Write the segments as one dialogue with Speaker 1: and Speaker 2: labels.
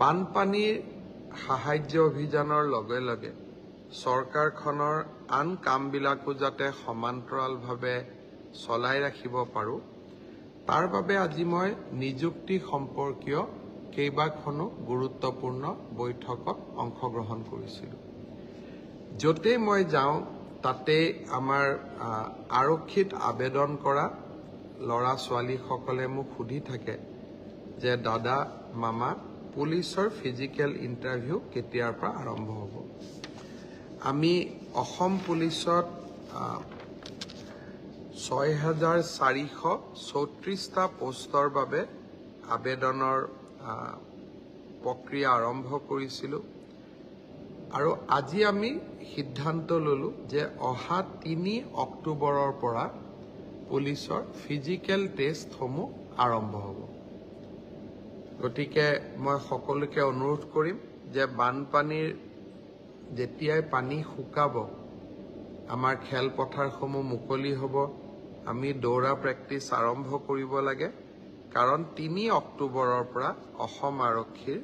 Speaker 1: বানপানীৰ সাহায্য অভিযানৰ লগে লগে চৰকাৰখনৰ আন কামবিলাকো যাতে সমান্তৰালভাৱে চলাই ৰাখিব পাৰোঁ, তাৰ বাবে আজি মই নিযুক্তি সম্পৰ্কীয় কেইবাখনো গুৰুত্বপূৰ্ণ বৈঠকত অংশগ্ৰহণ কৰিছিলোঁ। য'তেই মই যাওঁ তাতেই আমাৰ আৰক্ষীত আবেদন কৰা ল'ৰা ছোৱালীসকলে মোক সুধি থাকে যে দাদা, মামা, পুলিচৰ ফিজিকেল ইণ্টাৰভিউ কেতিয়াৰ পৰা আৰম্ভ হ'ব? আমি অসম পুলিচত 6434টা পোষ্টৰ বাবে আবেদনৰ প্ৰক্ৰিয়া আৰম্ভ কৰিছিলোঁ আৰু আজি আমি সিদ্ধান্ত ল'লোঁ যে অহা 3 অক্টোবৰৰ পৰা পুলিচৰ ফিজিকেল টেষ্টসমূহ আৰম্ভ হ'ব। গতিকে মই সকলোকে অনুৰোধ কৰিম যে বানপানীৰ যেতিয়াই পানী শুকাব, আমাৰ খেলপথাৰসমূহ মুকলি হ'ব, আমি দৌৰা প্ৰেক্টিচ আৰম্ভ কৰিব লাগে, কাৰণ 3 অক্টোবৰৰ পৰা অসম আৰক্ষীৰ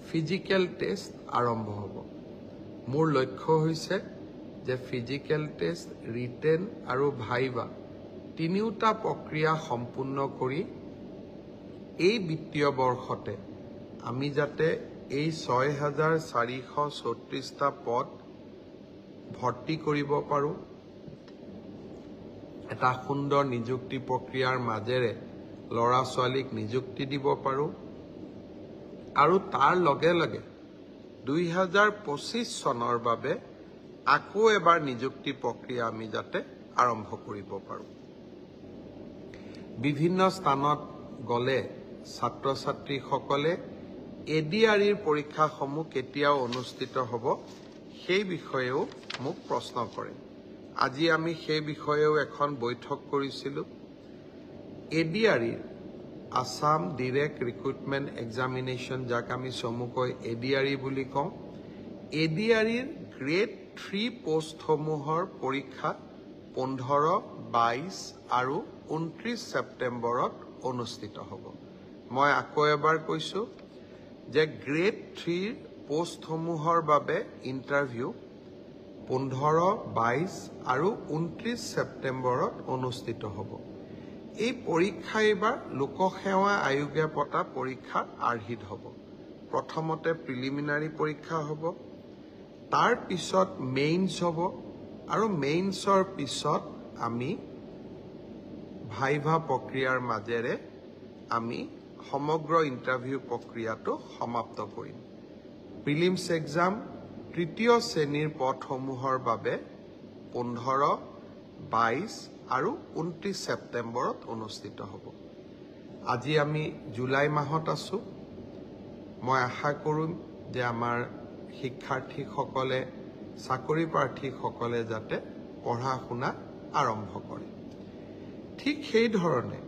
Speaker 1: ফিজিকেল টেষ্ট আৰম্ভ হ'ব। মোৰ লক্ষ্য হৈছে যে ফিজিকেল টেষ্ট, ৰিটেন আৰু ভাইভা তিনিওটা প্ৰক্ৰিয়া সম্পূৰ্ণ কৰি এই বিত্তীয় বৰ্ষতে আমি যাতে এই 6434টা পদ ভৰ্তি কৰিব পাৰোঁ, এটা সুন্দৰ নিযুক্তি প্ৰক্ৰিয়াৰ মাজেৰে ল'ৰা ছোৱালীক নিযুক্তি দিব পাৰোঁ আৰু তাৰ লগে লগে 2025 চনৰ বাবে আকৌ এবাৰ নিযুক্তি প্ৰক্ৰিয়া আমি যাতে আৰম্ভ কৰিব পাৰোঁ। বিভিন্ন স্থানত গ'লে ছাত্ৰ ছাত্ৰীসকলে এডিআৰইৰ পৰীক্ষাসমূহ কেতিয়াও অনুষ্ঠিত হ'ব সেই বিষয়েও মোক প্ৰশ্ন কৰে। আজি আমি সেই বিষয়েও এখন বৈঠক কৰিছিলোঁ। এডিআৰইৰ, আছাম ডিৰেক্ট ৰিক্ৰুটমেণ্ট এক্সামিনেশ্যন, যাক আমি চমুকৈ এডিআৰই বুলি কওঁ, এডিআৰইৰ গ্ৰেড 3 পোষ্টসমূহৰ পৰীক্ষা 15, 22 আৰু 29 ছেপ্টেম্বৰত অনুষ্ঠিত হ'ব। মই আকৌ এবাৰ কৈছোঁ যে গ্ৰেড 3ৰ পোষ্টসমূহৰ বাবে ইণ্টাৰভিউ 15, 22 আৰু 29 ছেপ্টেম্বৰত অনুষ্ঠিত হ'ব। এই পৰীক্ষা এইবাৰ লোকসেৱা আয়োগে পতা পৰীক্ষাৰ আৰ্হিত হ'ব। প্ৰথমতে প্ৰিলিমিনাৰী পৰীক্ষা হ'ব, তাৰ পিছত মেইনছ হ'ব আৰু মেইনছৰ পিছত আমি ভাইভা প্ৰক্ৰিয়াৰ মাজেৰে আমি সমগ্ৰ ইণ্টাৰভিউ প্ৰক্ৰিয়াটো সমাপ্ত কৰিম। প্ৰিলিমছ এক্সাম তৃতীয় শ্ৰেণীৰ পদসমূহৰ বাবে 15, 22 আৰু 29 ছেপ্টেম্বৰত অনুষ্ঠিত হ'ব। আজি আমি জুলাই মাহত আছোঁ। মই আশা কৰিম যে আমাৰ শিক্ষাৰ্থীসকলে, চাকৰি প্ৰাৰ্থীসকলে যাতে পঢ়া শুনা আৰম্ভ কৰে। ঠিক সেইধৰণে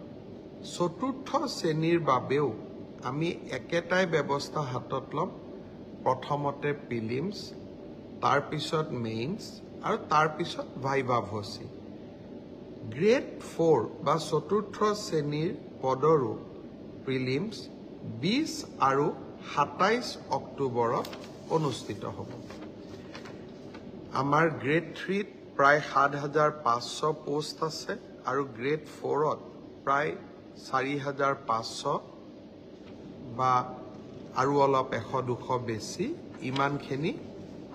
Speaker 1: চতুৰ্থ শ্ৰেণীৰ বাবেও আমি একেটাই ব্যৱস্থা হাতত ল'ম। প্ৰথমতে প্ৰিলিমছ, তাৰপিছত মেইনছ আৰু তাৰপিছত ভাইভা ভচি। গ্ৰেড 4 বা চতুৰ্থ শ্ৰেণীৰ পদৰো প্ৰিলিমছ 20 আৰু 27 অক্টোবৰত অনুষ্ঠিত হ'ব। আমাৰ গ্ৰেড 3ত প্ৰায় 7500 পোষ্ট আছে আৰু গ্ৰেড 4ত প্ৰায় 4500 বা আৰু অলপ 100-200 বেছি, ইমানখিনি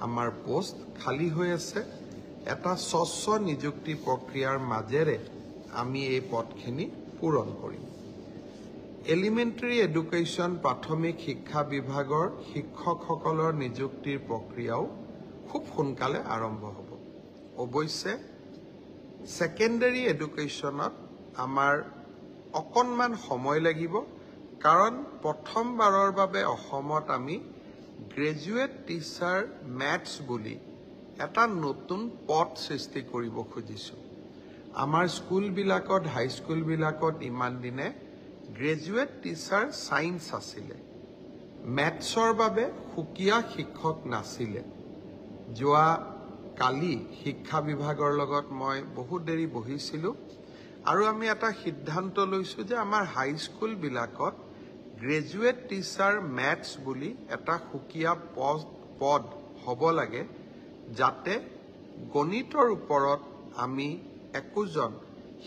Speaker 1: আমাৰ পোষ্ট খালী হৈ আছে। এটা স্বচ্ছ নিযুক্তি প্ৰক্ৰিয়াৰ মাজেৰে আমি এই পদখিনি পূৰণ কৰিম। এলিমেণ্টেৰী এডুকেশ্যন, প্ৰাথমিক শিক্ষা বিভাগৰ শিক্ষকসকলৰ নিযুক্তিৰ প্ৰক্ৰিয়াও খুব সোনকালে আৰম্ভ হ'ব। অৱশ্যে ছেকেণ্ডেৰী এডুকেশ্যনত আমাৰ অকণমান সময় লাগিব, কাৰণ প্ৰথমবাৰৰ বাবে অসমত আমি গ্ৰেজুৱেট টিচাৰ মেথছ বুলি এটা নতুন পদ সৃষ্টি কৰিব খুজিছোঁ। আমাৰ স্কুলবিলাকত, হাইস্কুলবিলাকত ইমান দিনে গ্ৰেজুৱেট টিচাৰ ছায়েন্স আছিলে, মেথছৰ বাবে সুকীয়া শিক্ষক নাছিলে। যোৱা কালি শিক্ষা বিভাগৰ লগত মই বহুত দেৰি বহিছিলোঁ আৰু আমি এটা সিদ্ধান্ত লৈছোঁ যে আমাৰ হাইস্কুলবিলাকত গ্ৰেজুৱেট টিচাৰ মেথছ বুলি এটা সুকীয়া পদ হ'ব লাগে, যাতে গণিতৰ ওপৰত আমি একোজন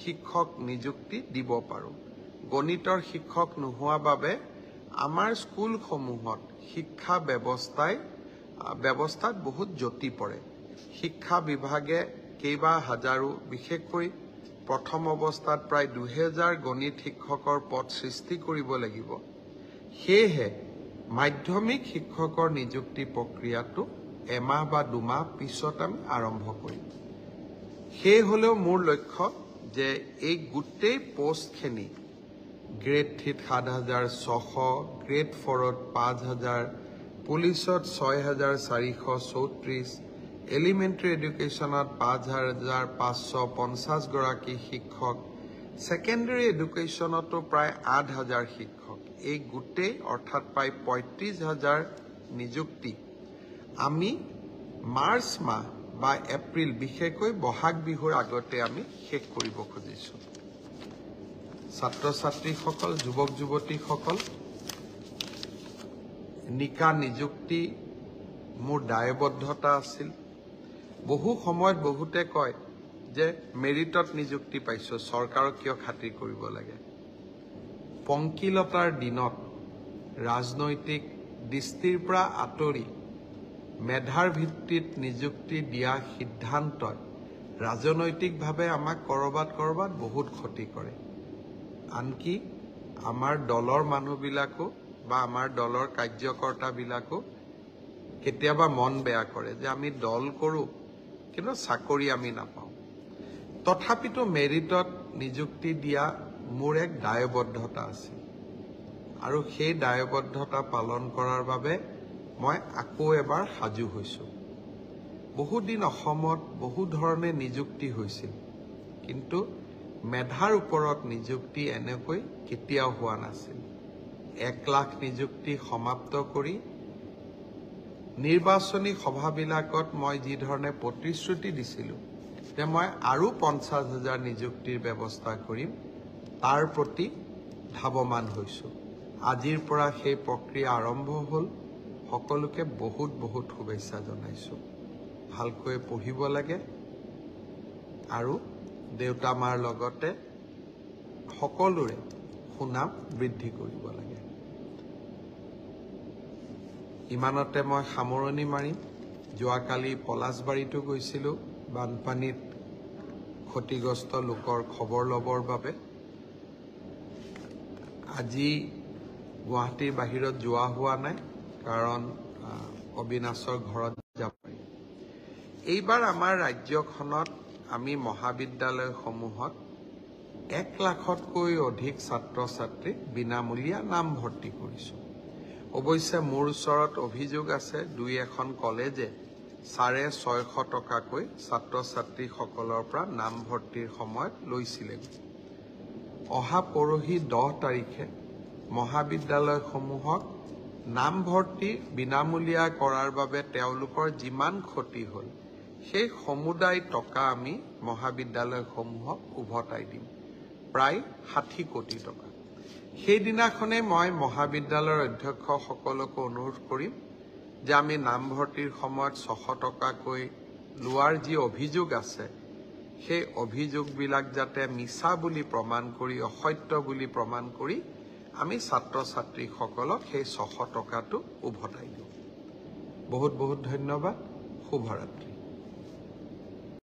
Speaker 1: শিক্ষক নিযুক্তি দিব পাৰোঁ। গণিতৰ শিক্ষক নোহোৱা বাবে আমাৰ স্কুলসমূহত শিক্ষা ব্যৱস্থাত বহুত যতি পৰে। শিক্ষা বিভাগে কেইবা হাজাৰো, বিশেষকৈ প্ৰথম অৱস্থাত প্ৰায় 2000 গণিত শিক্ষকৰ পদ সৃষ্টি কৰিব লাগিব। সেয়েহে মাধ্যমিক শিক্ষকৰ নিযুক্তি প্ৰক্ৰিয়াটো এমাহ বা দুমাহ পিছত আমি আৰম্ভ কৰিম। সেই হ'লেও মোৰ লক্ষ্য যে এই গোটেই পষ্টখিনি গ্ৰেড 3ত 7600, গ্ৰেড 4ত 5000, পুলিচত 6434, এলিমেণ্টেৰী এডুকেশ্যনত 5550 গৰাকী শিক্ষক, ছেকেণ্ডেৰী এডুকেশ্যনতো প্ৰায় 8000 শিক্ষক, এই গোটেই অৰ্থাৎ প্ৰায় 35000 নিযুক্তি আমি মাৰ্চ মাহ বা এপ্ৰিল, বিশেষকৈ বহাগ বিহুৰ আগতে আমি শেষ কৰিব খুজিছোঁ। ছাত্ৰ ছাত্ৰীসকল, যুৱক যুৱতীসকল, নিকা নিযুক্তি মোৰ দায়বদ্ধতা আছিল। বহু সময়ত বহুতে কয় যে মেৰিটত নিযুক্তি পাইছোঁ, চৰকাৰক কিয় খাতিৰ কৰিব লাগে। পংকিলতাৰ দিনত ৰাজনৈতিক দৃষ্টিৰ পৰা আঁতৰি মেধাৰ ভিত্তিত নিযুক্তি দিয়া সিদ্ধান্তই ৰাজনৈতিকভাৱে আমাক ক'ৰবাত ক'ৰবাত বহুত ক্ষতি কৰে। আনকি আমাৰ দলৰ মানুহবিলাকো বা আমাৰ দলৰ কাৰ্যকৰ্তাবিলাকো কেতিয়াবা মন বেয়া কৰে যে আমি দল কৰোঁ কিন্তু চাকৰি আমি নাপাওঁ। তথাপিতো মেৰিটত নিযুক্তি দিয়া মোৰ এক দায়বদ্ধতা আছিল আৰু সেই দায়বদ্ধতা পালন কৰাৰ বাবে মই আকৌ এবাৰ সাজু হৈছোঁ। বহুদিন অসমত বহু ধৰণে নিযুক্তি হৈছিল, কিন্তু মেধাৰ ওপৰত নিযুক্তি এনেকৈ কেতিয়াও হোৱা নাছিল। 1 লাখ নিযুক্তি সমাপ্ত কৰি নিৰ্বাচনী সভাবিলাকত মই যি ধৰণে প্ৰতিশ্ৰুতি দিছিলোঁ যে মই আৰু 50,000 নিযুক্তিৰ ব্যৱস্থা কৰিম, তাৰ প্ৰতি ধাৱমান হৈছোঁ। আজিৰ পৰা সেই প্ৰক্ৰিয়া আৰম্ভ হ'ল। সকলোকে বহুত বহুত শুভেচ্ছা জনাইছোঁ। ভালকৈ পঢ়িব লাগে আৰু দেউতা মাৰ লগতে সকলোৰে সুনাম বৃদ্ধি কৰিব লাগে। ইমানতে মই সামৰণি মাৰিম। যোৱাকালি পলাশবাৰীতো গৈছিলোঁ বানপানীত ক্ষতিগ্ৰস্ত লোকৰ খবৰ ল'বৰ বাবে। আজি গুৱাহাটীৰ বাহিৰত যোৱা হোৱা নাই, কাৰণ অবিনাশৰ ঘৰত যাব পাৰি। এইবাৰ আমাৰ ৰাজ্যখনত আমি মহাবিদ্যালয়সমূহত 1 লাখতকৈ অধিক ছাত্ৰ ছাত্ৰীক বিনামূলীয়া নামভৰ্তি কৰিছোঁ। অৱশ্যে মোৰ ওচৰত অভিযোগ আছে, 2-এখন কলেজে 650 টকাকৈ ছাত্ৰ ছাত্ৰীসকলৰ পৰা নামভৰ্তিৰ সময়ত লৈছিলেগৈ। অহা পৰহি 10 তাৰিখে মহাবিদ্যালয়সমূহক নামভৰ্তি বিনামূলীয়া কৰাৰ বাবে তেওঁলোকৰ যিমান ক্ষতি হ'ল সেই সমুদায় টকা আমি মহাবিদ্যালয়সমূহক উভতাই দিম, প্ৰায় 60 কোটি টকা। সেইদিনাখনে মই মহাবিদ্যালয়ৰ অধ্যক্ষসকলকো অনুৰোধ কৰিম যে আমি নামভৰ্তিৰ সময়ত 600 টকাকৈ লোৱাৰ যি অভিযোগ আছে সেই অভিযোগবিলাক যাতে মিছা বুলি প্ৰমাণ কৰি, অসত্য বুলি প্ৰমাণ কৰি আমি ছাত্ৰ ছাত্ৰীসকলক সেই 600 টকাটো উভতাই দিওঁ। বহুত বহুত ধন্যবাদ। শুভৰাত্ৰি।